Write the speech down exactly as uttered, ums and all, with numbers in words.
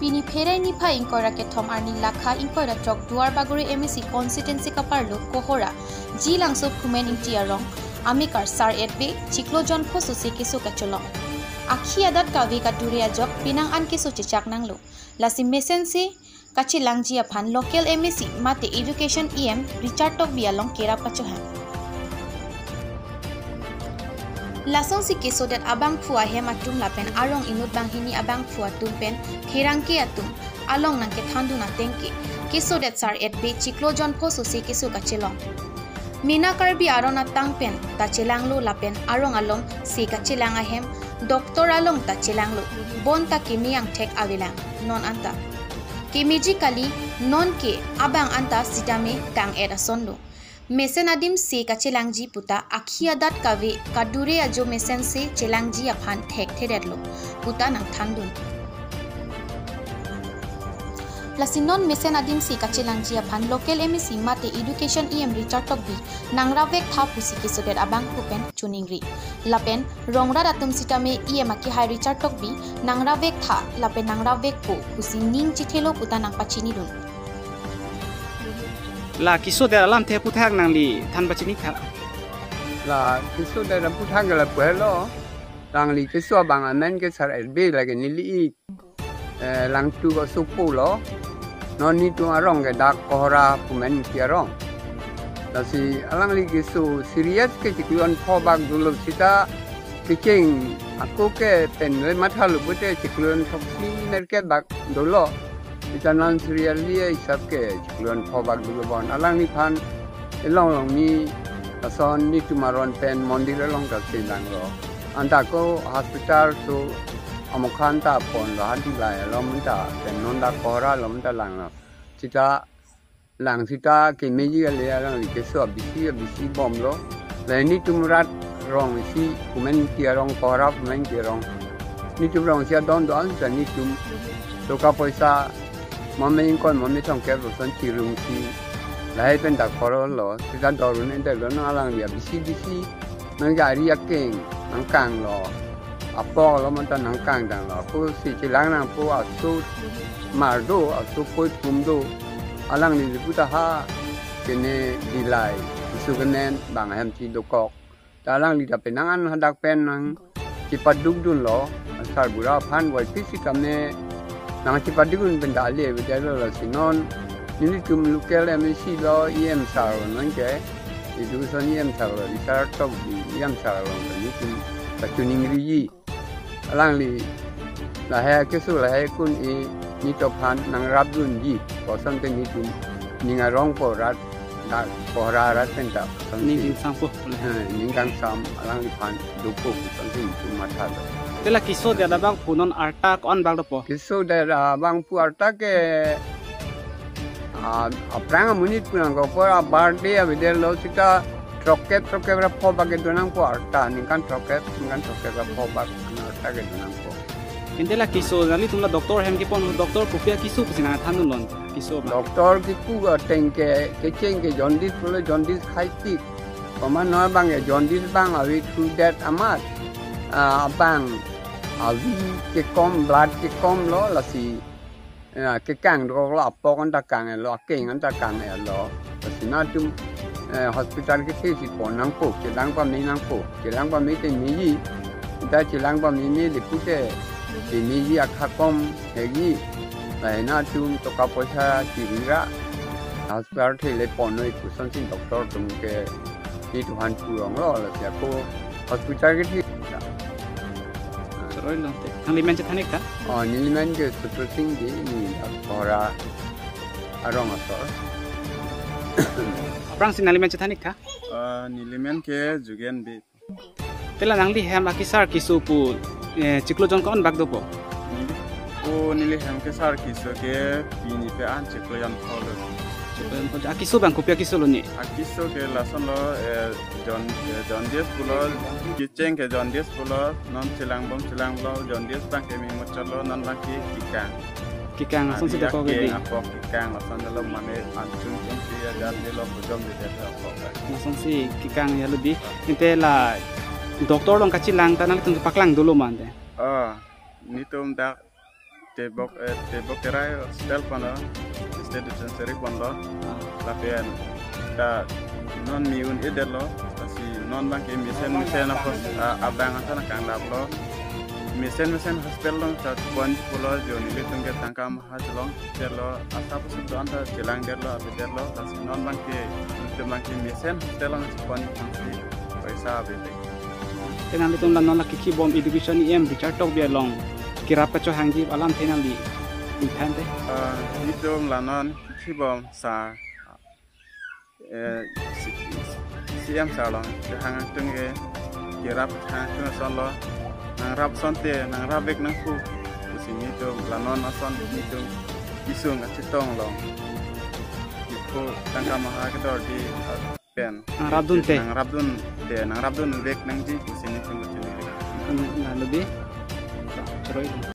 Pini Phere niphai ingkoi ra kethom arni lakha ingkoi ra throk Duarbagori M A C constituency kaparlo Kohora Jilangso Phumen Ingti arong amekar sar-et be chiklo jon pho sose keso kachelong. Akhi adat kave kadure ajok penang an keso chechak nanglo. Lasi mesen se kachelangji aphan local M A C mate Education E M Richard Tokbi along kerap kachohang. Lasonsi kesodet abangphu ahem atum lapen arong inut banghini abangphu atum pen pherangke atum along nangkethandun ateng ke kesodet sar-et be chiklo jon pho sose keso kachelong. Mena Karbi aron atang pen ta chelanglo lapen arong along se kachelang ahem doctor along ta chelanglo, bonta keme angthek avelang non anta. Kemeji kali, non ke abang anta sitame kang-et asonlo. Mesen adim se kachelangji puta akhi adat kave kadure ajo mesen se chelangji aphan thekthedetlo puta nangthandun. Lasi non mesen adim se kachelangji aphan local M A C mate Education E M Richard Tokbi nangrapvek tha pusi kesodet abangphu pen choningri. Lapen rong rat atum sitame E M akehai Richard Tokbi nangrapvek tha lapen nangrapvekpo pusi ning chethelo puta nangpachinidun. La kesodet alamthe aphuthak nangli than pachini tha. La kesodet aphuthak ke lapu helo. Nangli keso abang amen ke sar-et be lake neli, eh, Langtuk asopo lo. Non netum arong ke dak Kohora Phumen Ingti arong. Lasi alangli keso serious ke chiklo jon pho bak dolo seta kecheng ako ke pen le mathalo pute chiklo jon throksi nerkep bak dolo. Seta non serious li hisap ke chiklo jon pho bak dolo bon. Alangliphan elong long ni ason netum aron pen mondir along ta chelanglo. Anta ako hospital so amokhan ta ponlo, hadi lai alom ta pen non dak Kohora alom ta langlo. Seta lang seta kemeji kali, alangli keso abisi abisi bomlo. La netum rat rong isi Phumen Ingti arong, Kohora Phumen Ingti arong. Netum rong isi adon do-an seta netum toka poisa mame ingkoi mame thomkep lason chirungsi lahai pen dak Kohora lo, seta dor un-edetlo, nang alangli abisi bisi nang gari akeng nangkanglo, apok lo manta nangkangdanglo. Ako si chelang nangpo, aso mar do, aso poi pum do. Alangli puta ha kene dilai isu kenen bang ahem si dokok. Ta alangli ta penang an hadak pen nangchepadukdunlo, sarbura aphan wai pisi kame nangchepadukdun pen ta ale avedetlo. Lasi non nelitum local M A C lo, E M sar lo non ke, Education E M sar lo, Richard Tokbi E M sar lo, netum kachoningriji. Alangli lahai keso lahai kun e netum aphan nangrapdunji, koson ke netum ning arongpo rat, dak Kohora rat pen ta. Ning kangsam po. Eh, ning kangsam alangliphan dopo koson ke netum mathalo. Te la kesodet abangphu non arta ko-an bak dopo? Kesodet abangphu arta ke, ah, aphrang amonit pu nangkokpo, a birthday avedetlo seta throkkep throkkep ra pho bak kedo nangpo arta, ningkan throkkep, ningkan throkkep ra pho bak arta kedo nangpo. Ante la keso nanglitum la doctor hem kepon, doctor kopi akeso pusi nangthandunlo, keso abang? Doctor kepu ateng ke, kecheng ke jaundice pulo, jaundice khaitik. Komat non abang ke jaundice abang ave thudet amat, ah, abang avi kekom, blood kekom lo, lasi, eh, kekang dokoklo, apok anta kang-etlo, akeng anta kang-etlo. Lasi netum, eh, hospital kethe si pon nangpo, chelang pame nangpo, chelang pame te meji, ta chelang pame mele pute, te meji akha kom hegi, lahai netum toka poisa chirira, hospital the le ponnoi puson si doctor atum ke netum aphan puronglo, lasi ako hospital kethe. Choroi lo te. Nangli men chethan-ik tha? Oh, neli men ke Sutur Sing Ingti, neli dak Kohora arong asor. Aphrangsi nangli men chethan-ik tha? Ah, neli men ke Jugen Bey. Te la nangli hem akesar keso pu, eh, chiklo jon ko-an bak dopo? Neli, oh, neli hem kesar keso ke pini pe an chiklo jon pho lo. Chiklo jon pho. Akeso abang kopi akeso lo ni? Akeso ke lason lo, eh, jaun-, eh, jaundice pulo, kecheng ke jaundice pulo, non chelang bom chelang lo, jaundice abang ke ming muchot lo, non abang ke kekang. Kekang, lason si dokok ke di. Apok kekang, lason dolo mane anchung chung si ajar dolo hojom di dia apok. Lason si kekang ya lo di. Ante la doctor along kachelang ta nanglitum paklang dolo ma ante? Oh, netum dak Tebok, eh, Tebok Terai hospital ponlo, state dispensary ponlo. Lapen ta non me un-edetlo, lasi non abangke mesen mesen a hos-, a, abang asan kanglaplo. Mesen mesen hospital along ta pon pulo, jo nelitum ke tangka maha chelong detlo, asap asap do-an ta chelangdetlo, avedetlo, lasi non abangke, nelitum abangke mesen hospital along chepon thangsi poisa avedet. Te nanglitum la non la kikibom education E M Richard Tokbi along kerap kachohangji alamthe nangli ingthan te. Ah, nelitum la non kikibom sir, eh, C-, C M sir along kehang atum ke kerap hang atum asonlo, nangrap asonte, nangrapvek nangpo pusi nelitum la non ason nelitum kesung kachetong along, kipu tangka maha kedordi, ah, pen nangrapdunte. Nangrapdunte, nangrapdunvek nangji pusi nelitum kachiningri. Hmm, lalu di? Choroi.